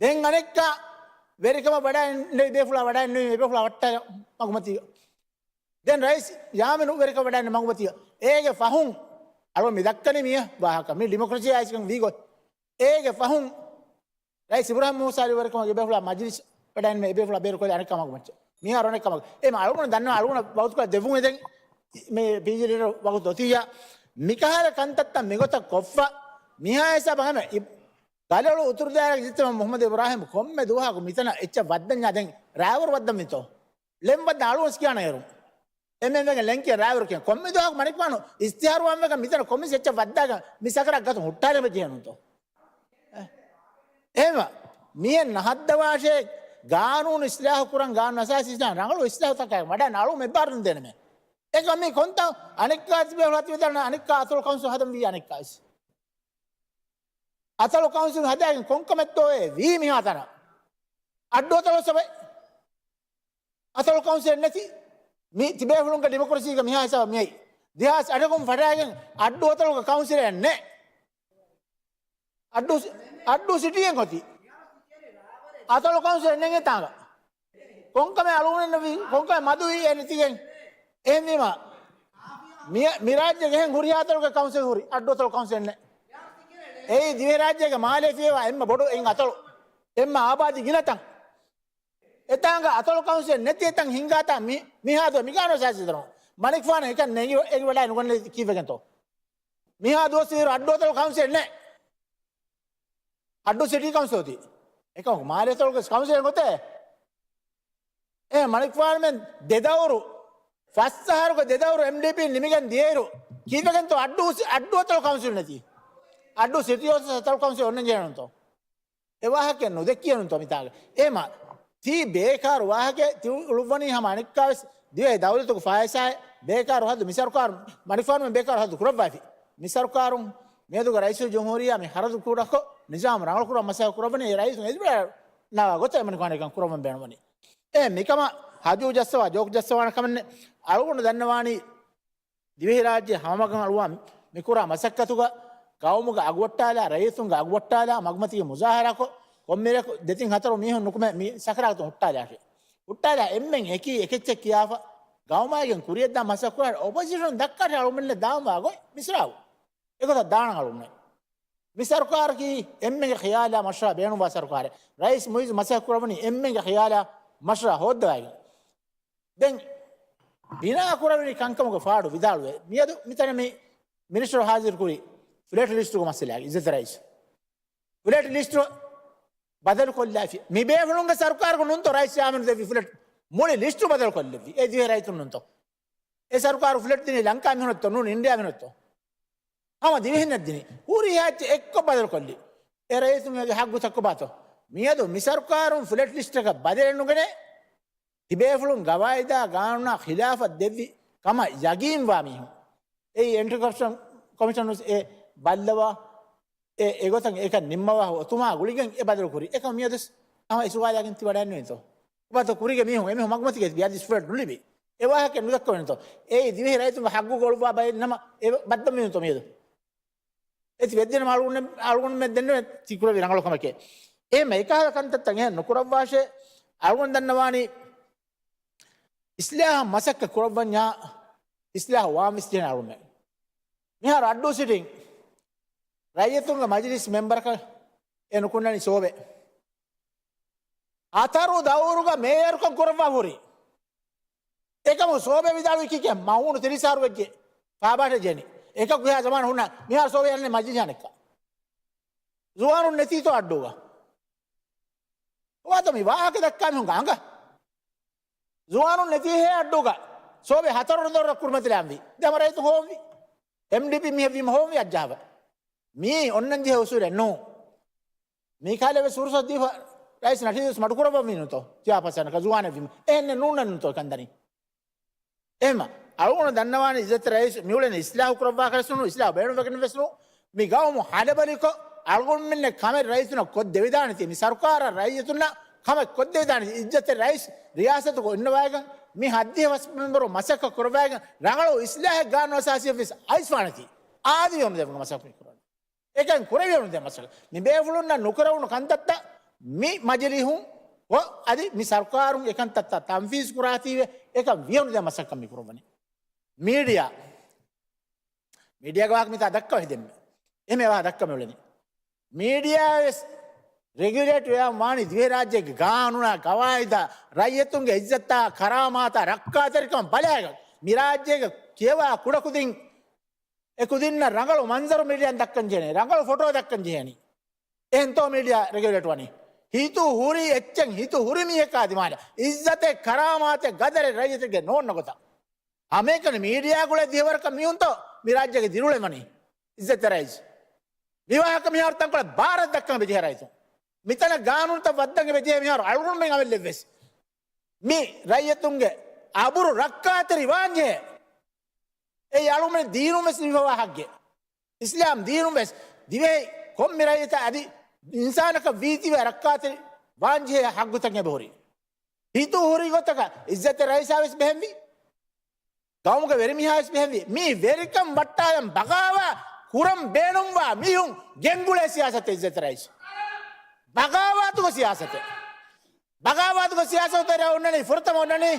ދެން އަނެއްކާ ވެރިކަމަށް ވަޑައިންނެވި ބޭފުޅާ ވަޑައިންނެވި ބޭފުޅާ ވައްޓާލަ މަގުމަތީގަ. ދެން ރައީސް ޔާމިނު ވެރިކަމަށް ވަޑައިންނެވި މަގުމަތީގަ. އޭގެ ފަހުން އަޅު މި ދައްކަނީ މިޔަ ވާހަކަ. މި ޑިމޮކްރަސީ އައިސްކަން ވީގޮތް. އޭގެ ފަހުން ރައީސް އިބްރާހިމް މޫސާ އަލީ ވެރިކަމުގެ ބޭފުޅާ މަޖިލިސް ވަޑައިން މި ބޭފުޅާ ބޭރުކޮށްލި އަނެއްކާ މަގުމައްޗަށް. މިހާރު އަނެއްކާ މަގު. އެ މަ އަޅުގަނޑު ދަންނަ އަޅުގަނޑަށް ވަގުތުކޮޅެއް ދެއްވުމެއް ދެން މި ޕީޖީ ލީޑަރ ވަގުތު އޮތިއްޔާ. މިކަހަލަ ކަންތައްތައް މިގޮތަށް ކޮށްފަ މިހާ ހިސާބަށް ހަމަ އި-، ގަލޮޅު އުތުރުދާއިރަށް ޖިއްތަމަ މުހައްމަދު އިބްރާހިމް ކޮންމެ ދުވަހަކު މިތަނަށް އެއްޗެއް ވައްދަންޏާ ދެން ރާވަރު ވައްދަންވީތޯ؟ ޅެން ވައްދަން އަޅުވެސް ކިޔާނަ އޭރު. އެމެންވެގެން ޅެންކިޔަން ރާވަރުކިޔަން. ކޮންމެ ދުވަހަކު މަނިކުފާނު އިސްތިހާރުވާންވެގެން މިތަނަށް ކޮންމެސް އެއްޗެއް ވައްދާގެން މި ސަކަރާތް ގަތުން ހުއްޓާލެވެ ޖެހެނުންތޯ؟ އެހެމަ މިއެއް ނަހައްދަވާށޭ ގާނޫނު އިސްލާހު ކުރަން، ގާނޫނު އަސާސީ އިސްލާހު ރަނގަޅު އިސްލާހުތަކާ ވަޑައި ނަޅު މެބާރުން ދޭނެމެ. އެކަމީ ކޮންތަ އަނެއްކާ ތިބޭ ހުޅަތި ވެދާނަ އަނެއްކާ އަތޮޅު ކައުންސިލް ހަދަން ވީ އަނެއްކާ އިސް. އަތޮޅު ކައުންސިލް ހަދާގެން ކޮންކަމެއްތޯއޭ ވީ މިހާތަނަށް؟ އައްޑު އަތޮޅު ސަބައި. އަތޮޅު ކައުންސިލެއް ނެތި. މި ތިބޭފުޅުންގެ ޑިމޮކްރަސީގެ މިހާ ހިސާބަށް މިއައީ. ދެހާސް އަށެކުން ފަށާގެން އައްޑު އަތޮޅުގެ ކައުންސިލެއް ނެ. އައްޑު، އައްޑު ސިޓީއެއް އޮތީ. އަތޮޅު ކައުންސިލެއް ނެތް ތާނގަ. ކޮންކަމެއް އަޅުގަނޑު ކޮންކަމެއް މަދުވީ އެ ނެތިގެން. އެހެންވީމަ މި، މި ރާއްޖޭގެ އެހެން ހުރިހާ އަތޮޅުގެ ކައުންސިލް ހުރި އައްޑު އަތޮޅު ކައުންސިލެއް ނެ. އެއީ ދިވެހިރާއްޖޭގެ މާލޭ ފިޔަވާ އެންމެ ބޮޑު އެއް އަތޮޅު. އެންމެ އާބާދީ ގިނަ ތަން. އެތާނގަ އަތޮޅު ކައުންސިލެއް ނެތި އެތަން ހިނގާތާ މި، މިހާ ދުވަ މިގާނޫނު ސާސި ދަރުން. މަނިކުފާނު އެކަން ނެގި އެގި ވަޑާ ނުގަންނެ ކީއްވެގެންތޯ؟ މިހާ ދުވަސް އިރު އައްޑު އަތޮޅު ކައުންސިލެއް ނެ. އައްޑޫ ސިޓީ ކައުންސިލް އޮތީ. އެކަމަކު މާލޭ އަތޮޅުގެ ކައުންސިލެއް ގޮތޭ. އެ މަނިކުފާނުމެން ދެދައުރު، ފަސް އަހަރުގެ ދެދައުރު އެމްޑީޕީން ނިމިގެން ދިޔައިރު، ކީއްވެގެންތޯ އައްޑޫ ސި-، އައްޑޫ އަތޮޅު ކައުންސިލް ނެތީ؟ އައްޑޫ ސިޓީ އޮތަސް އަތޮޅު ކައުންސިލް އޮންނަން ޖެހެނުންތޯ؟ އެ ވާހަކަ ނުދެއްކިޔަނުންތޯ މިތާގަ؟ އެމަ، ތީ ބޭކާރު ވާހަކަ ތި އުޅުއްވަނީ ހަމަ އަނެއްކާވެސް ދިވެހި ދައުލަތުގެ ފާއިސާއެއް ބޭކާރު ހަދު މި ސަރުކާރު މަނިކުފާނުމެން ބޭކާރު ހަދު ކުރައްވައިފި. މި ސަރުކާރުން މިއަދުގެ ރައީސުލްޖުމްހޫރިއްޔާ މި ހަރަދު ކުޑަކޮށް ނިޒާމު ރަނގަޅުކުރަން މަސައްކަތް ކުރައްވަނީ އެ ރައީސުން އެދިބައި ނަވާ ގޮތަށް އެމަނިކުފާނު އެކަން ކުރައްވަން ބޭނުންވަނީ. އެ މިކަމަށް ހަޖޫ ޖައްސަވާ ޖޯކް ޖައްސަވާނެ ކަމެއް ނެތް. އަޅުގަނޑު ދަންނަވާނީ ދިވެހިރާއްޖެ ހަމަމަގަށް އަޅުވާ މިކުރާ މަސައްކަތުގަ ގައުމުގެ އަގުވައްޓާލާ، ރައްޔިތުންގެ އަގުވައްޓާލާ، މަގުމަތީގެ މުޒާހަރާކޮށް، ކޮންމެއަކު ދެތިން ހަތަރު މީހުން ނުކުމެ މި ސަކަރާތުން ހުއްޓާލާށޭ. ހުއްޓާލާ އެންމެން އެކީ އެކެއްޗެއް ކިޔާފަ، ގައުމާއިގެން ކުރިއަށްދާ މަސައްކަތް އޮޕޮޒިޝަނުން ދައްކާށޭ އަޅުމެންނަށް ދާންވާ ގޮތް މިސްރާބު. އެގޮތަށް ދާނަން އަޅުމެން. މި ސަރުކާރަކީ އެންމެންގެ ޚިޔާލާ މަޝްރާ ބޭނުންވާ ސަރުކާރެއް. ރައީސް މުއިއްޒު މަސައްކަތް ކުރައްވަނީ އެންމެންގެ ޚިޔާލާ މަޝްރާ ހޯއްދަވައިގެން. ދެން ބިނާ ކުރެވެނީ ކަންކަމުގެ ފާޑު ވިދާޅުވޭ. މިއަދު މިތަނަށް މި މިނިސްޓަރު ހާޒިރު ކުރީ ފްލެޓް ލިސްޓުގެ މައްސަލައިގެ އިއްޒަތް ރައީސް. ފްލެޓް ލިސްޓު ބަދަލު ކޮށްލާފި. މި ބޭފުޅުންގެ ސަރުކާރުގެ ނޫންތޯ ރައީސް ޔާމީނު ދެއްވި ފްލެޓް؟ މުޅި ލިސްޓު ބަދަލު ކޮށްލެއްވި. އެ ދިވެހި ރައްޔިތުން ނޫންތޯ؟ އެ ސަރުކާރު ފްލެޓް ދިނީ ލަންކާ މީހުނަށްތޯ؟ ނޫން އިންޑިޔާ މީހުނަށްތޯ؟ ހަމަ ދިވެހިންނަށް ދިނީ. ހުރިހާ އެއްޗެއް އެއްކޮށް ބަދަލު ކޮށްލި. އެ ރައްޔިތުންގެ ހައްގުތައް ކޮބާތޯ؟ މިއަދު މި ސަރުކާރުން ފްލެޓް ލިސްޓަކަށް ބަދަލެއް ނުގެނޭ. ތިބޭފުޅުން ގަވާއިދާ ގާނޫނާ ޚިލާފަށް ދެއްވި ކަމަށް ޔަގީންވާ މީހުން. އެއީ އެންޓި ކޮރަޕްޝަން ކޮމިޝަނުން އެ ބައްލަވާ، އެ، އެގޮތަށް އެކަން ނިންމަވާ އޮތުމާ ގުޅިގެން އެ ބަދަލު ކުރި. އެކަމަ މިއަދުސް ހަމަ އިސުގާލާގެން ތި ވަޑައެއްނުވެތޯ؟ ކޮބާތޯ ކުރީގެ މީހުން އެމީހުން މަގުމަތީގަ ތިބި އަދިސް ފްލެޓް ނުލިބި. އެ ވާހަކަ ނުދައްކަވެންތޯ؟ އެއީ ދިވެހި ރައްޔިތުންގެ ހައްގު ގޮޅުއްވާ ބައެއް ނަމަ އެ ބައްދަލު މީހުންތޯ މިއަދު؟ އެތި ވެއްދެން އަޅުގަނޑު، އަޅުގަނޑުމެން ދެންނެވެ ތި ކުރެވި ރަނގަޅު ކަމެކޭ. އެހެން އެކަހަލަ ކަންތައްތައް އެހެން ނުކުރައްވާށޭ. އަޅުގަނޑު ދަންނަވާނީ އިސްލާހަށް މަސައްކަތް ކުރައްވަންޏާ އިސްލާހު ވާން ވެސް ޖެހޭނެ އަޅުގަނޑުމެން. މިހާރު އައްޑޫ ސިޓީން ރައްޔިތުންގެ މަޖިލިސް މެމްބަރަކަށް އެ ނުކުންނަނީ ސޯބެ. ހަތަރު ދައުރުގަ މޭޔަރުކަން ކުރައްވާ ހުރި. އެކަމު ސޯބެ ވިދާޅުވި ކީކޭ؟ މައުނު ތިރީސް އަހަރު ވެއްޖެ. ފާބާޓެ ޖެނި. އެކަކު އެހާ ޒަމާން ހުންނަ މިހާރު ސޯބެ އަންނެ މަޖިލިހާނެއްކަ. ޒުވާނުން ނެތީތޯ އައްޑޫގަ؟ އޮވާތަ މި ވާހަކަ ދައްކާ މީހުންގެ އަނގަ؟ ޒުވާނުން ނެތީހޭ އައްޑޫގަ. ސޯބެ ހަތަރު ދޮރަށް ކުރިމަތިލާންވީ. ދެމަ ރައްޔިތު ހޯވީ. އެމްޑީޕީ މީހެއްވީމަ ހޯވީ އައްޖާބަ. މީ އޮންނަން ޖެހޭ އުސޫލެއް ނޫ. މީކާލެ ވެސް ފުރުސަތު ދީފަ ރައީސް ނަޝީދު ވެސް މަޑުކުރައްވަންވީ ނޫންތޯ؟ ތިޔާ ފަސޭނަކަ ޒުވާނެއްވީމަ. އެހެންނެއް ނޫންނަން ނޫންތޯ ކަންދަނީ. އެހެމަ އަޅުގަނޑު ދަންނަވާނެ އިއްޒަތްތެރި ރައީސް މިއުޅެނީ އިސްލާހު ކުރައްވާކަށް ވެސް ނޫން، އިސްލާހު ބޭނުންވެގެން ވެސް ނޫން. މި ގައުމު ހަލަބަލިކޮށް، އަޅުގަނޑުމެންނަށް ކަމެއް ރައްޔިތުންނަށް ކޮށްދެވިދާނެތީ، މި ސަރުކާރަށް ރައްޔިތުންނަށް ކަމެއް ކޮށްދެވިދާނެތީ، އިއްޒަތްތެރި ރައީސް ރިޔާސަތުގަ އިންނަވައިގެން މި ހައްދިހަ ވަސް މެމްބަރު މަސައްކަތް ކުރައްވައިގެން ރަނގަޅު އިސްލާހެއް ގާނޫނު އަސާސީއަށް ވެސް އައިސްފާނެތީ. އާދެވި އޮންނަ ދެމުގެ މަސައްކަތް ކުރަނީ. އެކަން ކުރެވިޔަނުދޭ މަސައްކަތް. މި ބޭފުޅުންނަށް ނުކުރެވުނު ކަންތައްތައް މި މަޖިލީހުން އޮ އަދި މި ސަރުކާރުން އެކަންތައްތައް ތަންފީޒް ކުރާތީވެ އެކަން ވިޔަނުދޭ މަސައްކަތް މި ކުރައްވަނީ. މީޑިއާ، މީޑިއާގެ ވާހަކަ މިތާ ދައްކަވަ ހެދެންމެ. އެހެން ވާހަކަ ދައްކަމެ އުޅެނީ. މީޑިއާ ވެސް ރެގިއުލޭޓް ވެޔާ ވާނީ ދިވެހިރާއްޖޭގެ ގާނޫނާ، ގަވާއިދާ، ރައްޔިތުންގެ އިއްޒަތާ، ކަރާމާތާ، ރައްކާތެރިކަމަށް ބަލައިގެން. މި ރާއްޖޭގެ ކިޔަވާ ކުޑަކުދިން އެ ކުދިންނަށް ރަނގަޅު މަންޒަރު މީޑިއާއިން ދައްކަން ޖެހޭނީ، ރަނގަޅު ފޮޓޯ ދައްކަން ޖެހޭނީ. އެހެންތޯ މީޑިއާ ރެގިއުލޭޓް ވަނީ؟ ހިތު ހުރި އެއްޗެއް، ހިތު ހުރި މީހަކާ ދިމާލަށް އިއްޒަތެއް، ކަރާމާތެއް، ގަދަރެއް ރައްޔިތެއްގެ ނޯންނަ ގޮތަށް. ހަމައެކަނި މީޑިއާ ގުޅޭ ދިހަވަރަކަށް މީހުންތޯ މި ރާއްޖޭގެ ދިރިއުޅެން ވަނީ؟ އިއްޒަތްތެރި ރައީސް. މި ވާހަކަ މިހާރު ތަންކޮޅެއް ބާރަށް ދައްކަން އެބަޖެހޭ ރައްޔިތުން. މިތަނަށް ގާނޫނުތައް ވައްދަން އެބަޖެހޭ މިހާރު އަޅުގަނޑުމެން އަމަލެއްވެސް. މި ރައްޔިތުންގެ އަބުރު ރައްކާތެރި ވާންޖެހޭ. އެއީ އަޅުގަނޑުމެން ދީނުން ވެސް ލިބިފަވާ ހައްގެއް. އިސްލާމް ދީނުން ވެސް ދިވެހި ކޮންމެ ރައްޔިތާ އަދި އިންސާނަކަށް ވީތީވެ ރައްކާތެރި ވާންޖެހޭ ހައްގުތައް އެބަހުރި. ހިތު ހުރި ގޮތަކަށް އިއްޒަތްތެރި ރައީސާ ވެސް ބެހެންވީ. ގައުމުގެ ވެރިމީހާ ވެސް ބެހެންވީ. މީ ވެރިކަން ވައްޓާލަން ބަޣާވާތް ކުރަން ބޭނުންވާ މީހުން ގެންގުޅޭ ސިޔާސަތެއް އިއްޒަތްތެރި ރައީސް. ބަޣާވާތުގެ ސިޔާސަތެއް. ބަޣާވާތުގެ ސިޔާސަތު ތެރޭ އޮންނަނީ، ފުރަތަމަ އޮންނަނީ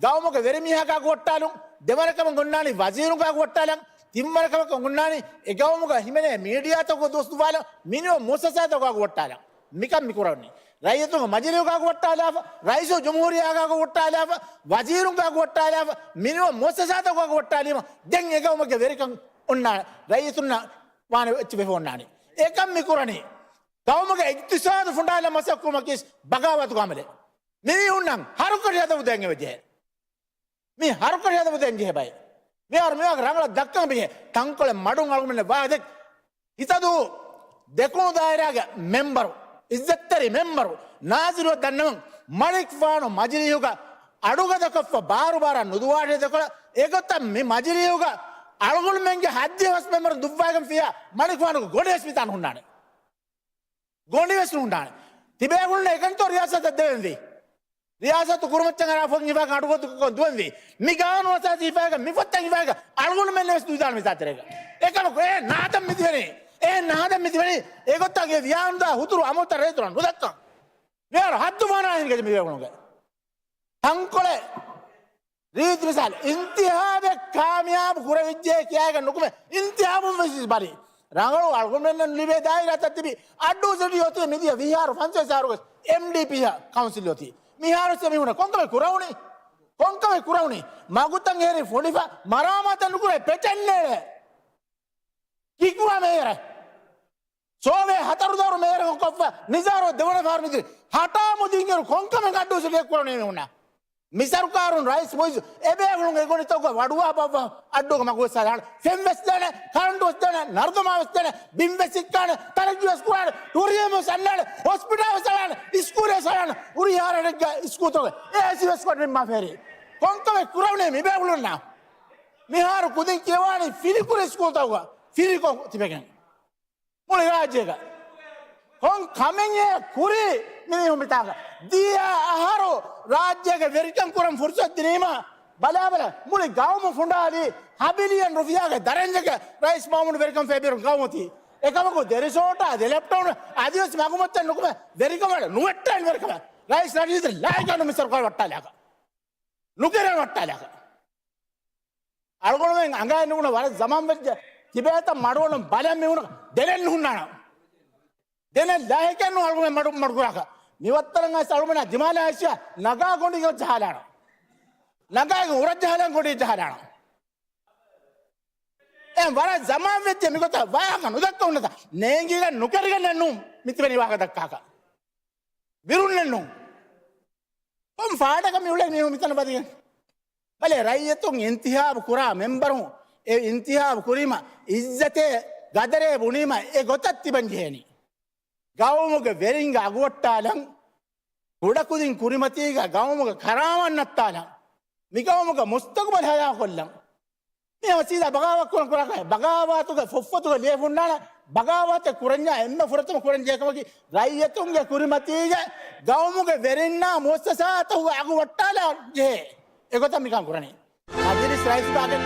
ގައުމުގެ ވެރިމީހާގެ ހައްގު ވައްޓާލުން، ދެވަނަ ކަމަށް އޮންނާނީ ވަޒީރުންގެ ހައްގު ވައްޓާލަން، ތިންވަނަ ކަމަކަށް އޮންނާނީ އެ ގައުމުގަ ހިމެނޭ މީޑިއާތަކުގެ ދުވަސް ދުވާލަން، މިނިވަން މުއައްސަސާތަކުގެ ހައްގު ވައްޓާލަން. މިކަން މި ކުރަނީ. ރައްޔިތުންގެ މަޖިލީހުގެ ހައްގު ވައްޓާލާފަ، ރައީސުލްޖުމްހޫރިއްޔާގެ ހައްގު ވައްޓާލާފަ، ވަޒީރުންގެ ހައްގު ވައްޓާލާފަ، މިނިވަން މުއައްސަސާތަކުގެ ހައްގު ވައްޓާލީމަ، ދެން އެ ގައުމުގެ ވެރިކަން އޮންނާނެ. ރައްޔިތުންނަށް ވާނެ އެއްޗެއް ވެފަ އޮންނާނީ. އެކަން މި ކުރަނީ. ގައުމުގެ އިގްތިސާދު ފުނޑާލަން މަސައްކަތް ކުރުމަކީ ބަޣާވާތުގެ އަމަލެއް. މި މީހުންނަށް ހަރުކަށި ހަދަ އުދެން އެބަޖެހޭ. މި ހަރުކަށި ހަދަ އުދެން ޖެހޭ ބައެއް. މިހާރު މިވާގެ ރަނގަޅަށް ދައްކަން ބެހޭ. ތަންކޮޅެއް މަޑުން އަޅުގަނޑުމެން ވާހަކަ ދެއް. ހިތަދޫ ދެކުނު ދާއިރާގެ މެމްބަރު، އިއްޒަތްތެރި މެމްބަރު ނާޒިރު ދަންނަވަން، މަނިކުފާނު މަޖިލީހުގަ އަޑުގަދަކޮށްފަ ބާރުބާރަށް ނުދުވާށޭ ދެކޮޅަށް. އެގޮތަށް މި މަޖިލީހުގަ އަޅުގަނޑުމެންގެ ހައްދިހަ ވަސް މެމްބަރު ދުއްވައިގެންފިއްޔާ މަނިކުފާނުގެ ގޮނޑިވެސް މިތާން ހުންނާނެ. ގޮނޑިވެސް ނުހުންނާނެ. ތިބޭފުޅުންނަށް އެކަންތޯ ރިޔާސަތަށް ދެވެންވީ. ރިޔާސަތު ކުރުމަށްޗަށް އަރާ ފޮތް ހިފާގެ އަޑުގަދަކޮށް ދުވެންވީ. މި ގާނޫނު އަސާސީ ހިފާގެ މި ފޮތްތައް ހިފާގެ އަޅުގަނޑުމެން ވެސް ދުވިދާނެ މިތާ ތެރޭގަ. އެކަމަކު އެ ނަހަތައް މިތިބެނީ. އެ ނަހަތައް މިތިބެނީ. އެގޮތަށް އެ ވިޔާނުދާ ހުތުރު އަމުރުތައް ރައްޔިތުންނަށް ނުދައްކަން. މިހާރު ހައްދު ފަހަނާ ހިނގައްޖެ މި ބޭފުޅުންގެ. ތަންކޮޅެއް ރީތި މިސާލު، އިންތިހާބެއް ކާމިޔާބު ކުރެވިއްޖެ ކިޔާގެން ނުކުމެ، އިންތިހާބުން ވެސް ބަލި. ރަނގަޅު އަޅުގަނޑުމެންނަށް ލިބޭ ދާއިރާތައް ތިބި، އައްޑޫ ސިޓީ އޮތީ މިދިޔަ ވިހާރު ފަންސަވީސް އަހަރުގެ އެމްޑީޕީ ކައުންސިލް އޮތީ. މިހާރު ސެ މީހުނަށް ކޮންކަމެއް ކުރަވުނީ؟ ކޮންކަމެއް ކުރަވުނީ؟ މަގުތައް އެހެރި ފޮޑިފަ މަރާމާތެއް ނުކުރޭ ޕެޓެންނޭޅޭ. ކިކުވާ މޭޔަރެއް. ސޯވޭ ހަތަރު ދައުރު މޭޔަރު ކޮށްފަ ނިޒާރު ދެވަނަ ފަހަރު މިދިރި ހަޓާމުދިންއިރު ކޮންކަމެއް އައްޑޫ ސިޓީއަށް ކުރަނީ މީހުންނަށް؟ މި ސަރުކާރުން ރައީސް މުއިއްޒު އެބޭފުޅުން އެގޮނޑިތަކުގަ ވަޑުވާ ބައްވާ އައްޑޫގަ މަގު ވެސް ހަދާނެ. ފެން ވެސް ދޭނެ، ކަރަންޓު ވެސް ދޭނެ، ނަރުދަމާ ވެސް ދޭނެ، ބިން ވެސް އިއްކާނެ، ތަރައްގީ ވެސް ކުރާނެ، ޓޫރިޒަމް ވެސް އަންނާނެ، ހޮސްޕިޓާލް ވެސް އަޅާނެ، އިސްކޫލް ވެސް އަޅާނެ، ހުރިހާ ރަށެއްގަ އިސްކޫލްތަކުގަ އޭސީ ވެސް ކޮށް ނިންމާފަ ހެރީ. ކޮންކަމެއް ކުރެވުނީ މި ބޭފުޅުންނަށް؟ މިހާރު ކުދިން ކިޔަވާނީ ފިރިކުރި އިސްކޫލްތަކުގަ ފިރިކޮށް ތިބެގެން. މުޅި ރާއްޖޭގަ ކޮން ކަމެއް ކުރީ މި މީހުން މިތާގަ؟ ދިޔަ އަހަރު ރާއްޖޭގަ ވެރިކަން ކުރަން ފުރުސަތު ދިނީމަ، ބަލާބަލަ، މުޅި ގައުމު ފުނޑާލީ ހަ ބިލިއަން ރުފިޔާގެ ދަރަންޏެއްގެ ރައީސް މައުމޫނު ވެރިކަން ފޭބިރުން ގައުމު އޮތީ. އެކަމަކު ދެ ރިސޯޓާ ދެ ލެޕްޓޮޕް އަދިވެސް މަގުމައްޗަށް ނުކުމެ ވެރިކަމަށް ނުވެއްޓޭން ވެރިކަމެއް. ރައީސް ނަޝީދު ލާއިގަނޑު މި ސަރުކާރު ވައްޓާލާކަށް. ނުކެރޭނެ ވައްޓާލާކަށް. އަޅުގަނޑުމެން އަނގައިން ނުބުނަ ވަރަށް ޒަމާން ވެއްޖެ ތިބޭތަ މަޑުވަނުން ބަލަން މީހުނަށް ދެނެއް ނުހުންނާނަ. ދެނެއް ލާހިކެއް ނޫން އަޅުގަނޑުމެން މަޑު، މަޑުކުރާކަށް. މިވައްތަރަން އައިސް އަޅުގަނޑުމެން ދިމާލާ އައިސް ނަގާ ގޮނޑި ޖަހާލާނަ. ނަގާގެ އުރަށް ޖަހާލާން ގޮނޑި ޖަހާލާނަ. އެ ވަރަށް ޒަމާން ވެއްޖެ މިގޮތަށް ވާހަކަ ނުދައްކަ ހުންނަތަ. ނޭނގިގެން ނުކެރިގެން ނޫން މިތިބެނީ ވާހަކަ ދައްކާކަށް. ބިރުންނެއް ނޫން. ކޮން ފާޑަކަށް މި އުޅޭ މީހުން މިތަނަށް ވަދެގެން؟ ބަލޭ، ރައްޔިތުން އިންތިހާބު ކުރާ މެންބަރުން އެ އިންތިހާބު ކުރީމަ އިއްޒަތޭ ގަދަރޭ ބުނީމަ އެ ގޮތަށް ތިބަން ޖެހޭނީ. ގައުމުގެ ވެރިންގެ އަގުވައްޓާލަން، ކުޑަކުދިން ކުރިމަތީގަ ގައުމުގެ ކަރާމަތް ނައްތާލަން، މިގައުމުގެ މުސްތަގުބަލް ހަލާކޮށްލަން. މި ހަމަ ސީދާ ބަޣާވާތު ކުރަން ކުރާ ކަމެއް. ބަޣާވާތުގެ ފުއްފަތުގަ ލިޔެފުންނާނެ، ބަޣާވާތެއް ކުރަންޏާ އެންމެ ފުރަތަމަ ކުރަން ޖެހޭ ކަމަކީ ރައްޔިތުންގެ ކުރިމަތީގަ ގައުމުގެ ވެރިންނާ މުއައްސަސާތަކުގެ އަގު ވައްޓާލާ ޖެހޭ. އެގޮތަށް މިކަން ކުރަނީ. މަޖިލިސް ރައީސް ބާގެ